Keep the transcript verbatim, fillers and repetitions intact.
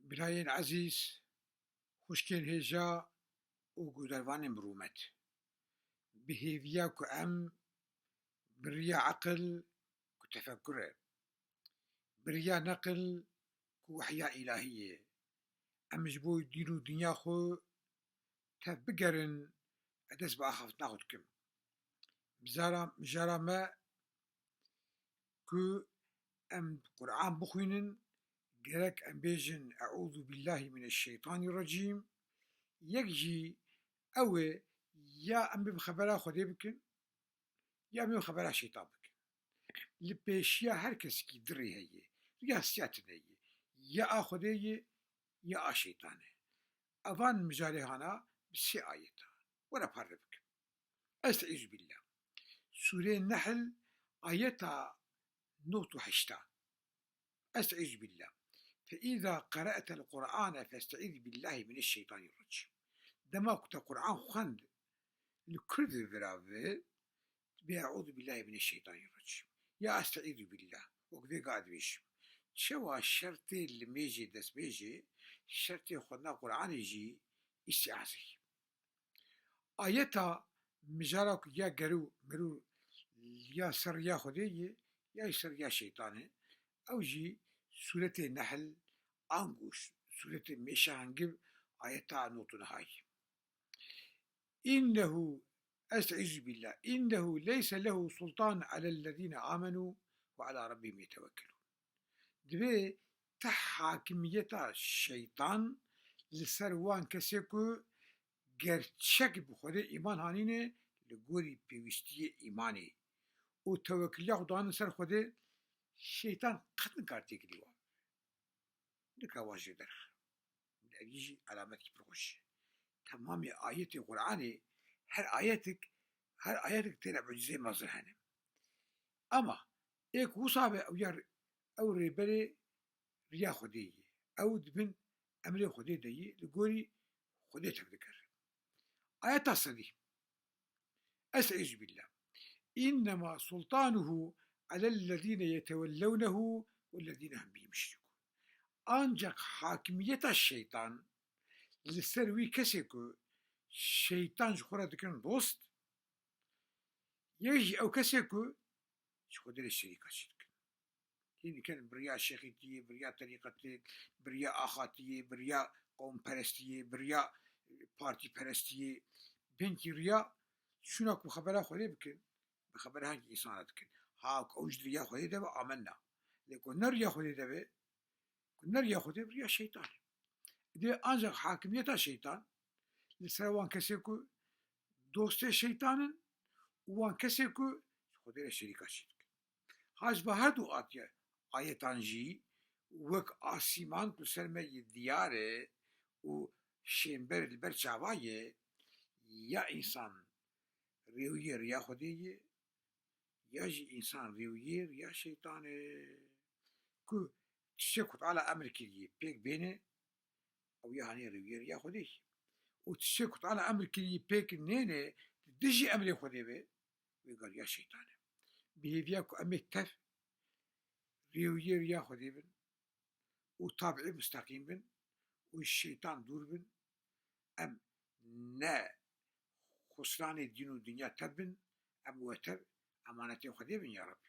Birayên ezîz, xwişkên hêja û guhdarvanên bi rûmet, bi hêviya ku em bi riya eqil ku tefekur e, bi riya neqil ku wehya îlahî ye, em ji bo dîn û dinya xwe tev bigerin, ez dest bi axaftina xwe dikim. Mijara, mijara me ku em Quran bixwînin, gerek em bêjin, "Eûzû billahî mineşşeytanîrrecîm." Yek jî ew e, ya em ê bi xebera Xwedê bikin, ya em ê bi xebera şeytan bikin. Li pêşiya her kesekî du rê heye. Riya siya tune ye. Ya a Xwedê ye, ya a şeytan e. Evan mijarê hana bi sê ayeta. Were parve bikin. Estaizu billah. Sûreyê Nehl, ayeta nod û heşta. Estaizu billah. Fe îza qere'tel Qur'ane festaiz billahi mineşşeytanirrecîm. Dema ku te Quran xwend, li kurd vira ve, bê eûzû billahi mineşşeytanirrecîm. Ya estaizu billah. Wek vêga dibêjim. Çewa şertê limêjê destbêjê, şertê xwendina Quranê jî îstiazê ye. Ayeta mijara ku ya gerû merû ya ser riya Xwedê ye, ya jî ser riya şeytan e, ew jî sûretê Nehl, ango sûretê Mêşa Hingib, ayeta nod û nehayî. Înnehu, estaizu billah, înnehu leyse lehu sultan alellezîne amenû ve ala rabbihim yetewekkelûn. Divê ti hakimiyeta şeytan li ser wan kesê ku gerçek bi Xwedê îman hanîne, li gorî pêwîstiyê îmanê û tewekiliya xwe dane ser Xwedê, şeytan qet nikare têkilî wan. Nikare wan jê derxe. Evî jî elametî pir xweş e. Temamê ayetê Qur'anê, her ayetik, her ayetik têne mucizeyê mezin hene. Ama ê ku wisa be, ew ya, ew rêberê riya Xwedê ye. Ew di bin emrê Xwedê de ye, li gorî Xwedê tevdigerin. Ayeta sedî. Estaizu billah. Înnema sultanuhu alellezîne yetewellewnehu wellezîne hum bihî muşrikûn. Ancak hakimiyeta şeytan li ser wî kesê ku şeytan ji xwe re dikin dost, yek jî ew kesê ku ji Xwedê re şerîka çê dikin. Hîn dikin bi riya şêxîtiyê, bi riya terîqetê, bi riya axatiyê, bi riya qewmperestiyê, bi riya, e, partîperestiyê. Hinkî riya şûna ku xebera Xwedê bikin, bi xebera hinkî însana dikin. Ha ku ew ji riya Xwedê de be, amenna. Lê ku ne riya Xwedê de be, ku ne riya Xwedê, riya şeytan e. Divê ancak hakimiyeta şeytan li ser wan kesê ku dostê şeytan in û wan kesê ku ji Xwedê re şerîka çê dikin. Ha ji bo her du atiye ayetan jî wek asîman ku ser me yê diyar e û şênber li ber çava ye, ya însan rêwiyê riya Xwedê ye, ya jî însan rêwiyê riya şeytan e. Ku tiştê ku Teala emir kiriye pêk bêne, ew ya hanê rêwiyê riya Xwedê ye. Û tiştê ku Teala emir kiriye pêk nêne, di dijî emrê Xwedê be, wê ga riya şeytan e. Bi hêviya ku em ê tev rêwiyê riya Xwedê bin û tabiî musteqîm bin û ji şeytan dûr bin, em ne xusranê dîn û dinya tev bin, em wetev emanetê Xwedê bin ya Rabbî.